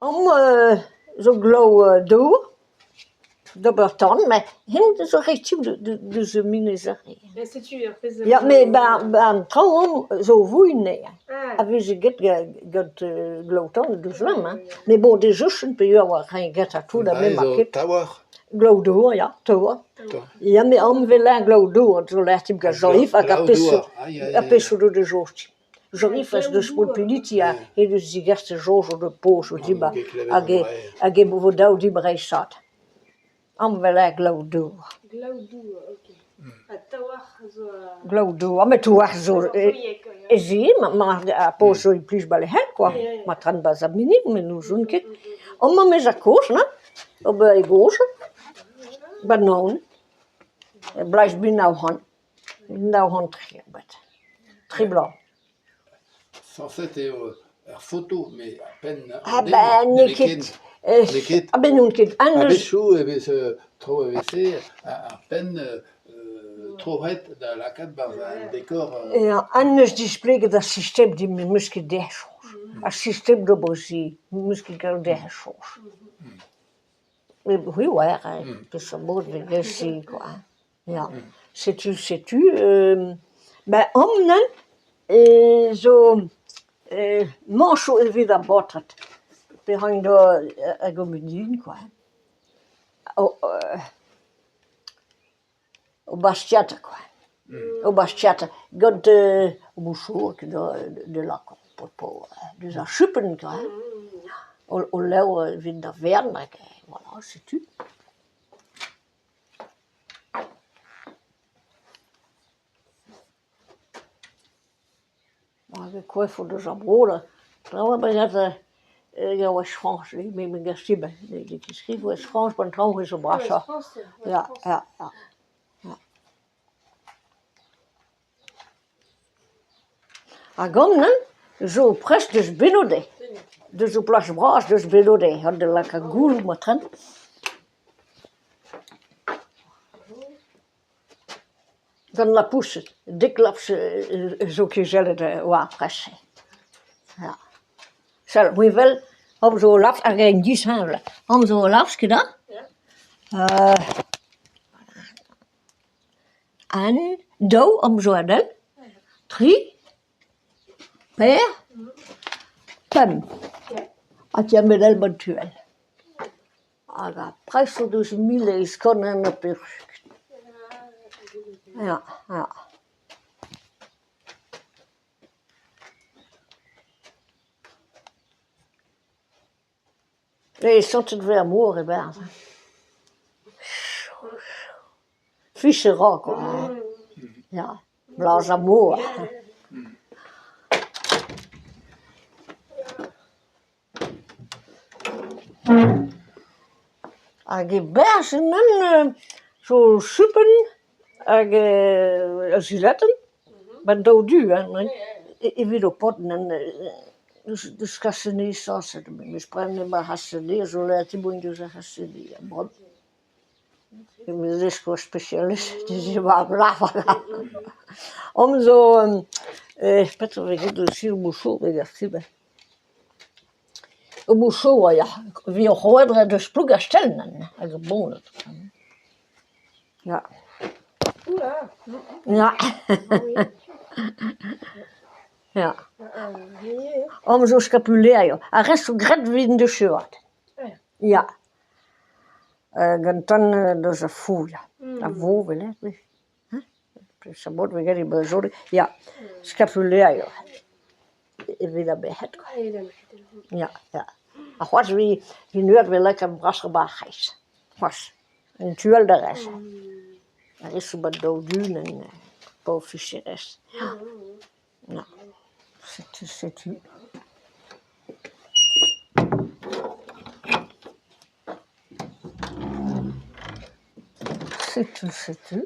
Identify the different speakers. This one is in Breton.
Speaker 1: Amañ zo glav dour d'ober tan met hennezh zo resis deus Menez Are. Ya met 'ba an traoñ amañ zo voenn ivez a veze graet gant glaou-tan deus amañ hein met bon peogwir e oa gantañ tout ha me 'ma ket. Glaou-douar ya, taouarc'h. Ya met amañ 'vel glaou-douar zo lec'h hag ar pezh zo ar pezh zo da soñj. Jean-Yves deus Peniti he deus degaset soñj da poz hag hag e vo dav dimp reishaat. Anvel eo glaou-dour. Glaou-douar, met touarc'h zo ez eo ma ar poz zo implij 'ba lec'h all kwa, ma tren 'ba Zabinieg met n'ouzon ket. Amañ 'maez ar kozh nann, ober e gozh, 'ba Naoned, er bloaz 1900. 903 eo bet, tri bloaz.
Speaker 2: Sañset eo ur foto met a-penn
Speaker 1: Ah ben n'eo ket
Speaker 2: n'eo ket.
Speaker 1: Ah ben n'on ket
Speaker 2: A-wechoù e vez tro e veze ar penn troc'het da lakaat 'barzh an dekor.
Speaker 1: Ya, ha 'neus displeget ar sistem din met 'meus ket derc'het soñj. Ar sistem d'ober se, 'meus ket gallet derc'hel soñj. Met c'hwi 'oar peseurt mod 'vez graet se kwa. Ya, setu setu ben amañ zo mañchoù evit ar baotred pe c'hoant ar gomunion kwa o Bastia kwa, o Bastia gant mouchour da lakaat deus ar chupenn kwa o levr evit da verenn hag voilà setu. Hag e koefo deus ar vro da traoù ya Ouest-France me 'gav ket n'eo ket skrivet Ouest-France 'ba 'n traoñ zo brasoc'h ya ya ya. Hag amañ zo prest deus Benoded, deus ur plas bras deus Benoded, c'hoant da lakaat gouloù matren. Gant lapoused, dek lapoused zo kizellet war ar pres-se. Ya. Sell, c'hwi 'wel, hom zo laps hag eñ disheñvel. Hom zo laps ket hañ ? Un, daou am zo a-benn, tri, per, pemp. Ha ti am bet 'ba 'n tu all. Hag ar pres o deus 1800 ha pevar-ugent. Ya, ya. E santet 'vez ar mor e-barzh. Fichañ a ra kwa ya, blaz ar mor. Hag e-barzh emaon zo chupenn hag ur jiletenn 'ba daou du hein evit ho paotr Deus kaset anezhi sañset, memes prenet ma c'haset anezhi zo lec'h boan deus ar c'haset anezhi. Me 'zesko ar spesialist Homañ zo petra 'vez graet eus ar Mouchour ya, evit hoc'h ober deus Plougastell hag ar boned. Ya. Ya. Ya. Amañ zo skapulerioù. Ar re zo graet evit an dechevat. Ya. Gantan deus ar fouilh, ar vovell eo. Peseurt mod 'vez graet e brezhoneg? Ya, skapulerioù evit ar merc'hed kwa. Ya, ya. Ha c'hoazh 'vit neuze 'vez lakaet brasoc'h 'ba ar c'hreiz, c'hoazh. En tu all d'ar rest. Ar re zo 'ba daou du 'ba ofiserezh. Ya, setu setu. Setu setu.